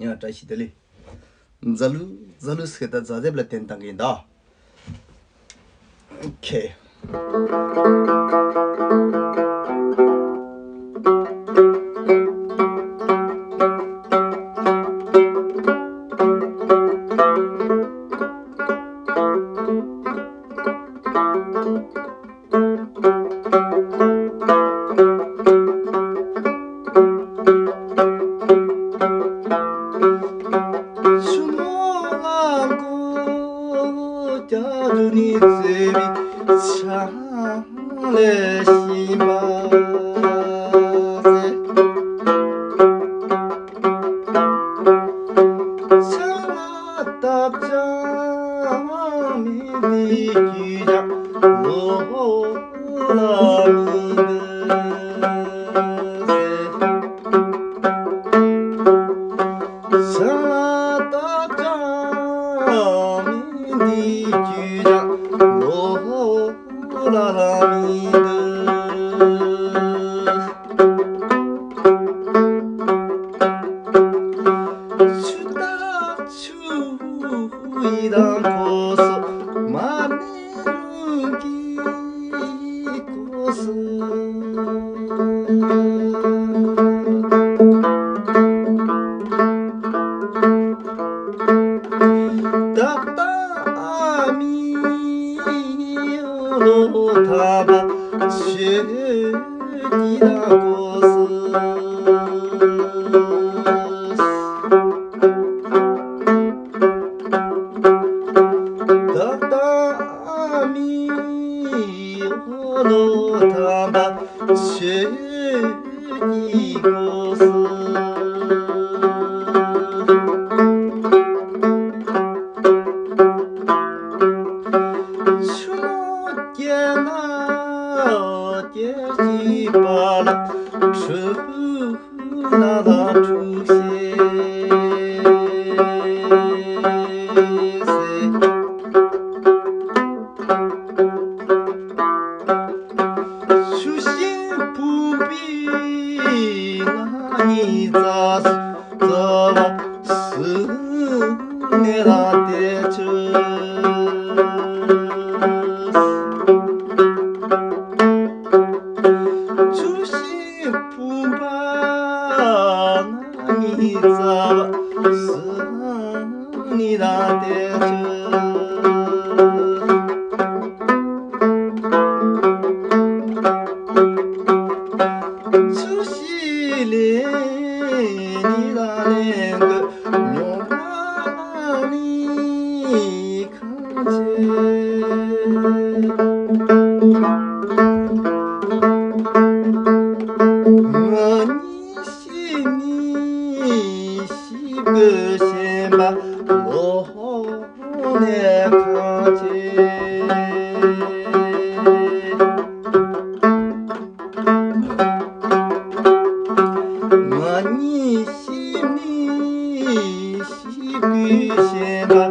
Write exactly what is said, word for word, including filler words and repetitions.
ཡ། བཀྲ་ཤིས་བདེ་ལེགས། ཛ་ལུ་ཛ་ལུ་ཟེར་ད་ཛ་ཟེར་ལ་བརྟེན་བཏང་གི་ཡིན་ད། ཁེ། ཆུ་མོ་ལ་མགོ་བཀྱག་རུ་ནི་བཙོས་པའི་ཆང་ལས་ཤིང་པ་ཟེར། ཆང་ལ་བཏབ་ཅང་མི་འདི་རྒྱུ་ཡང་ལོ་ལ་མི་འདི་ཟེར། ཆང་ལ་བཏབ་ཅང་མི་འདི་རྒྱུ་ཡང་ལོ་ལ་ལ་མི་འདི། ཆུ་དང་ཆུ་ཡི་དང་ཀོ་སོ་མ་ནི་རུ་གི་ཀོ་སོ། ད་ལྟ་ཨ་མི་ལོ་ཐ་མ་ཆོས་ཀྱི་ལ་ཀོ་སོ། ད་ལྟ་ཨ་མི་ལོ་ཐ་མ་ཆོས་ཀྱི་ཀོ་སོ། ཆུ་སྐྱེས་ན་སྐྱེས་ཀྱི་པ་ལ་ཁྲུ་ན་ལ་ཁྲུ་ཤེས་ཟེར། ཆུ་ཤིང་ཕུང་པོའི་ནང་ནི་རྩྭ་རྩྭ་བ་སུ་ནས་ལ་དེ་ཆུ། ཆུ་ཤིང་ཕུང་པོའི་ནང་ནི་རྩྭ་བ་སུ་ནི་ལ་དེ་ཆུ། ཆུ་ཤིང་ལས་ནི་ལ་ལེན་གི་ཉོ་མ་ནི་ཁང་ཆེ། ང་ནི་ཤི་ནི་ཤི་གི་ཤེས་མ་ལོ་ནས་ཁང་ཆེ། ང་ནི་ཤི་ནི་ཤི་གི་ཤེས་མ་